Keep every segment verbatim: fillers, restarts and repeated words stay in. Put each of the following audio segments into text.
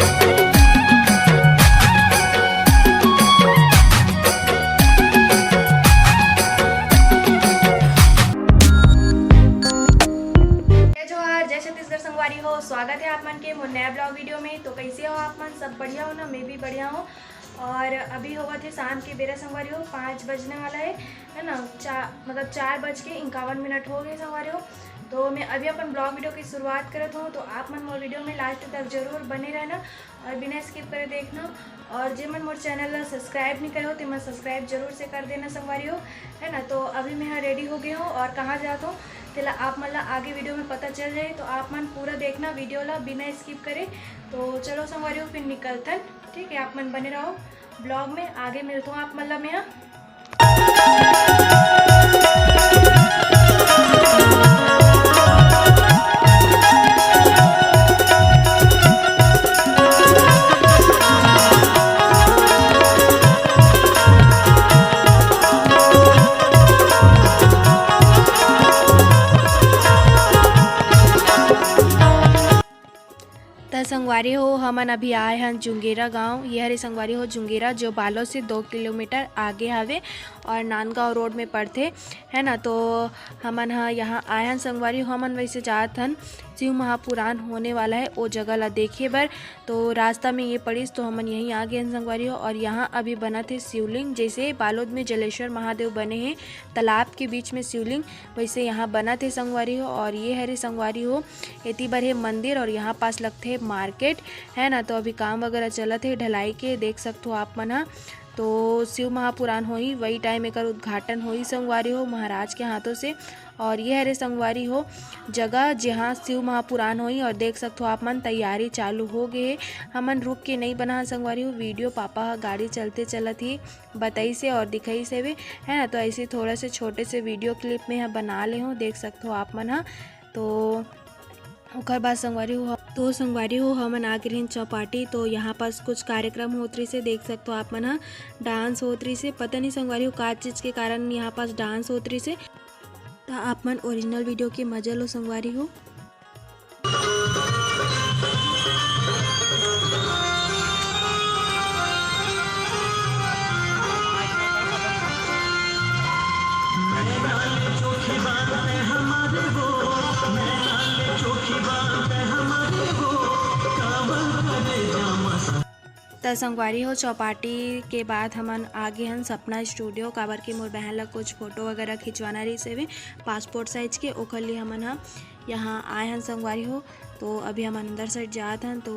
जय जोहार, जय छत्तीसगढ़ संगवारी हो। स्वागत है आप मन के मोर नया ब्लॉग वीडियो में। तो कैसे हो आप मन? सब बढ़िया हो ना? मैं भी बढ़िया हूँ। और अभी होवत हे शाम के बेरा संगवारी हो, पाँच बजने वाला है, है ना? चार, मतलब चार बज के इक्यावन मिनट हो गए संगवारी हो। तो मैं अभी अपन ब्लॉग वीडियो की शुरुआत करत हूँ, तो आप मन मोर वीडियो में लास्ट तक जरूर बने रहना और बिना स्किप करे देखना। और जे मन मोर चैनल ला सब्सक्राइब नहीं करे हो, ते मन सब्सक्राइब जरूर से कर देना संगवारी हो, है ना? तो अभी मैं यहाँ रेडी हो गई हूँ और कहाँ जात हूँ, तेला आप मन ला आगे वीडियो में पता चल जाए। तो आप मन पूरा देखना वीडियो ला बिना स्किप करे। तो चलो संगवारी हो, फिर निकलथन, ठीक है? आप मन बने रहो ब्लॉग में, आगे मिलता हूँ आप मन ला मैं यहाँ। त संगवारी हो, हमन अभी आए हन जुंगेरा गांव। ये हरे संगवारी हो जुंगेरा, जो बालोद से दो किलोमीटर आगे हवे और नांदगांव रोड में पड़थे, है ना। तो हमन ह यहाँ आए हन संगवारी हो, हमन वैसे जात हन शिव महापुराण होने वाला है, ओ जगह ला देखे बर। तो रास्ता में ये पड़िस, तो हमन यहीं आ गए हन संगवारी हो। और यहाँ अभी बनत हे शिवलिंग, जैसे बालोद में जलेश्वर महादेव बने हैं तालाब के बीच में शिवलिंग, वैसे यहाँ बनत हे संगवारी हो। और ये हरे संगवारी हो, एती बर हे मंदिर और यहाँ पास लगथे मार्केट, है ना। तो अभी काम वगैरह चलत हे ढलाई के, देख सकथो आप मन ह। तो शिव महापुराण होही, वही टाइम एकर उद्घाटन होही संगवारी हो महाराज के हाथों से। और ये हरे संगवारी हो जगह, जहाँ शिव महापुराण होही। और देख सकथो आप मन, तैयारी चालू हो गए हे। हमन रुक के नहीं बनान संगवारी हो, वीडियो पापा ह गाड़ी चलते चलत ही बताइस हे और दिखाइस हवे, है ना। तो ऐसे थोड़ा से छोटे से वीडियो क्लिप में ह बना ले हो, देख सकथो आप मन ह। तो ओकर बाद संगवारी हो, तो संगवारी हो, हमन आ गे रहेन चौपाटी। तो यहाँ पास कुछ कार्यक्रम होत रहिस हे, देख सकथो आप मन ह, डांस होत रहिस हे। पता नहीं संगवारी हो का चीज के कारण यहाँ पास डांस होत रहिस हे। त आप मन ओरिजिनल वीडियो के मजा लो संगवारी हो। त संगवारी हो, चौपाटी के बाद हमन आ गे हन सपना स्टूडियो, काबर के मोर बहन ला कुछ फोटो वगैरह खिंचवाना रहिस हवे पासपोर्ट साइज के, ओखर लिए हमन ह यहाँ आए हन संगवारी हो। तो अभी हमन अंदर साइड जात हन, तो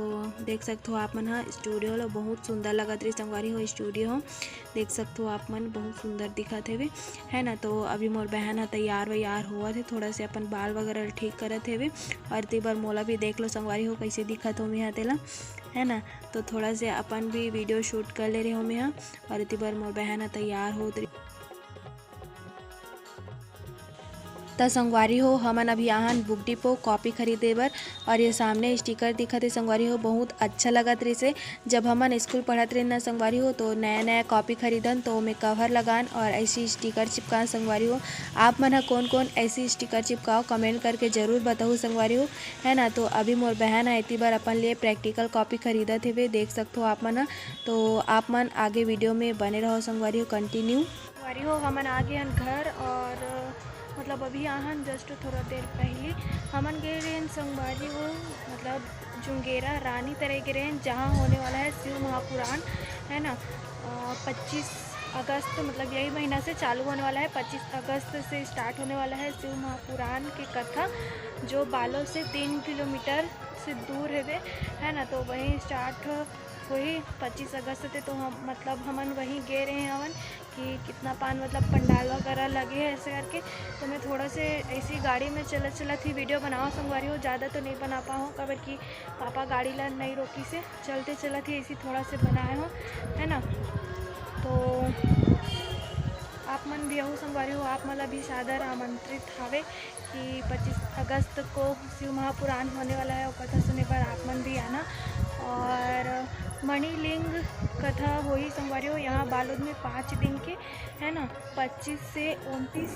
देख सकथो आप मन ह स्टूडियो ला, बहुत सुंदर लगत रहिस संगवारी हो स्टूडियो ह। देख सकथो आप मन, बहुत सुंदर दिखत हवे, है ना। तो अभी मोर बहन ह तैयार वैयार होवत हे, थोड़ा से अपन बाल वगैरह ठीक करत हवे। और एती बर मोला भी देख लो संगवारी हो, कैसे दिखत हो मैं ह तेला, है ना। तो थोड़ा से अपन भी वीडियो शूट कर ले रहे हो मैं ह। और एती बर मोर बहन ह तैयार होत रही। त संगवारी हो, हमन अभी आहन बुक डिपो कॉपी खरीदे बर। और ये सामने स्टिकर दिखत हे संगवारी हो, बहुत अच्छा लगत रहिस हे। जब हमन स्कूल पढ़त रहेन ना संगवारी हो, तो नया नया कॉपी खरीदन तो ओमे कवर लगान और ऐसी स्टिकर चिपकान संगवारी हो। आप मन ह कौन कौन ऐसी स्टिकर चिपकाओ, कमेंट करके जरूर बताओ संगवारी हो, है ना। तो अभी मोर बहन ह एती बर अपन लिए प्रैक्टिकल कॉपी खरीदत हेवे, देख सकथो आप मन ह। तो आप मन आगे वीडियो में बने रहो संगवारी हो, कंटिन्यू। संगवारी हो, हमन आ गे हन घर और, मतलब, अभी आहन जस्ट थोड़ा देर पहले हमन गे रहेन संगवारी हो, मतलब, जुंगेरा रानी तरे गे रहेन, जहाँ होने वाला है शिव महापुराण, है ना। अ, पच्चीस अगस्त, मतलब यही महीना से चालू होने वाला है, पच्चीस अगस्त से स्टार्ट होने वाला है शिव महापुराण की कथा, जो बालोद से तीन किलोमीटर से दूर हेवे, है ना। तो वहीं स्टार्ट वही पच्चीस अगस्त थे, तो हम, मतलब, हमन वहीं गे रहे हवन कि कितना पान, मतलब, पंडाल वगैरह लगे है, ऐसे करके। तो मैं थोड़ा से ऐसी गाड़ी में चलत चलत ही वीडियो बनाओ संगवारी हो, ज़्यादा तो नहीं बना पाऊँ, काबर कि पापा गाड़ी ला नहीं रोकी से चलते चलत ही ऐसी थोड़ा से बनाए हो, है ना। तो आप मन भी आहू संगवारी हो, आप मन ला भी सादर आमंत्रित हावे कि पच्चीस अगस्त को शिव महापुराण होने वाला है, वो कथा सुने बर आप मन भी आना। और मणिलिंग कथा होही संगवारी हो, यहाँ बालोद में पाँच दिन के, है ना, पच्चीस से उनतीस,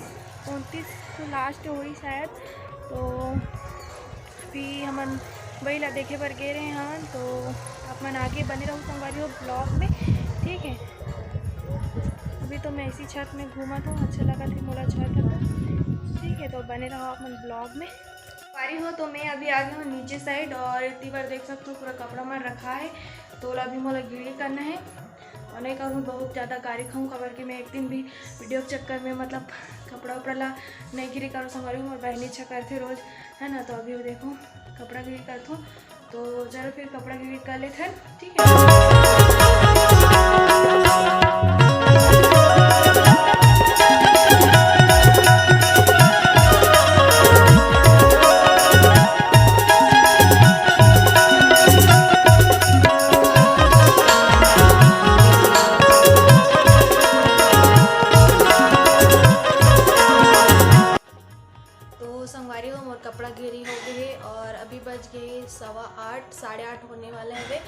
उनतीस को लास्ट होही शायद। तो भी हमन वही ला देखे बर गे रहे हन, तो आप मन आगे बने रहू संगवारी हो ब्लॉग में, ठीक है। अभी तो मैं इसी छत में घूमत हूँ, अच्छा लगत हे मोला छत ह तो, ठीक है। तो बने रहो आप मन ब्लॉग में। संगवारी हो, तो मैं अभी आ गई हूँ नीचे साइड और इतनी बार देख सकते हो पूरा कपड़ा मन रखा है, तो ओला अभी मोला गिड़ी करना है। और नहीं करूँ, बहुत ज़्यादा गारी खाऊँ, काबर कि मैं एक दिन भी वीडियो के चक्कर में मतलब कपड़ा उपड़ा ला नहीं गिरी करूँ संगवारी हो। मोर बहनी अच्छा करथे रोज, है ना। तो अभी वो देखो कपड़ा गिरी करथो, तो चलो फिर कपड़ा गिरी कर लेथन, ठीक है। तो संगवारी हो, मोर कपड़ा गिरी हो गए है और अभी बज गए सवा आठ, साढ़े आठ होने वाला है वे।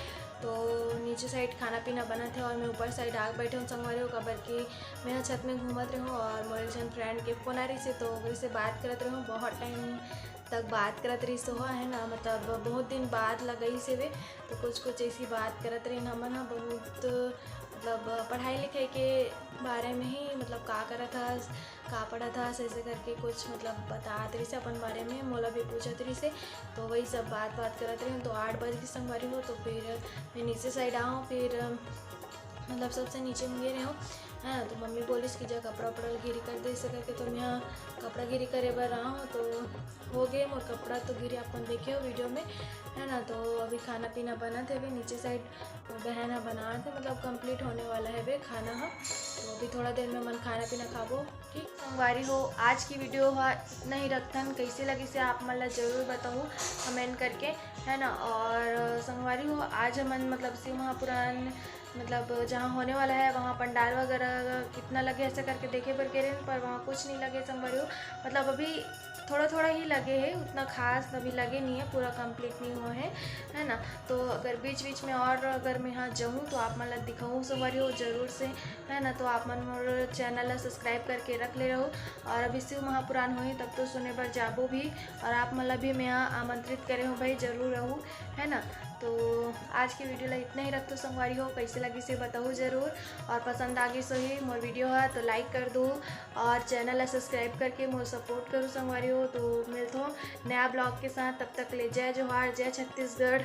तो नीचे साइड खाना पीना बनत है और मैं ऊपर साइड आग बैठे हूँ संगवारी हो, काबर कि मैं छत में घूमत रहूँ और मोर एक जन फ्रेंड के फ़ोन आ रही से, तो ओकरे से बात करत रहूँ। बहुत टाइम तक बात करत रही सो है ना, मतलब बहुत दिन बाद लगई से वे, तो कुछ कुछ ऐसी बात करत रही हमन ह। बहुत मतलब पढ़ाई लिखाई के बारे में ही, मतलब का करत हस, का पढ़त हस, ऐसे करके कुछ मतलब बतात रही से अपन बारे में, मोला भी पूछत रही से। तो वही सब बात बात करत रही हूँ। तो आठ बज के संगवारी हो, तो फिर मैं नीचे साइड आऊँ, फिर मतलब सबसे नीचे में गे रहे हूँ, है ना। तो मम्मी बोलिस कि जा कपड़ा उपड़ा गिरी कर दे, ऐसे करके। तो मैं कपड़ा गिरी करे बर रहा हूँ, तो हो गए मोर कपड़ा तो गिरी, अपन देखे हो वीडियो में, है ना। तो अभी खाना पीना बनत है, अभी नीचे साइड बहन ह बनात है, मतलब कंप्लीट होने वाला है वे खाना ह। तो अभी थोड़ा देर में मन खाना पीना खाबो, ठीक। संगवारी हो, आज की वीडियो ह इतना ही रखथन। कैसे लगिस हे आप मन ला जरूर बताहू कमेंट करके, है ना। और संगवारी हो, आज हमन मतलब शिव महापुराण मतलब जहाँ होने वाला है वहाँ पंडाल वगैरह कितना लगे ऐसे करके देखे बर गे रहेन, पर वहाँ कुछ नहीं लगे संगवारी हो। मतलब अभी थोड़ा थोड़ा ही लगे है, उतना खास अभी लगे नहीं है, पूरा कंप्लीट नहीं हुआ है, है ना। तो अगर बीच बीच में और अगर मैं यहाँ जाऊँ तो आप मन ला दिखाऊँ संगवारी हो जरूर से, है ना। तो आप मन मोर चैनल ला सब्सक्राइब करके रख ले रहो। और अभी शिव महापुराण होही तब तो सुने बर जाबो भी, और आप मन ला भी मैं यहाँ आमंत्रित करे हूँ भाई, जरूर रहू, है ना। तो आज की वीडियो ला इतना ही रखतो संगवारी हो, कैसे लगिस हे बताहू जरूर, और पसंद आ गई सोही मोर वीडियो है तो लाइक कर दो और चैनल ला सब्सक्राइब करके मोर सपोर्ट करो संगवारी हो। तो मिलथो नया ब्लॉग के साथ, तब तक ले जय जोहार, जय छत्तीसगढ़।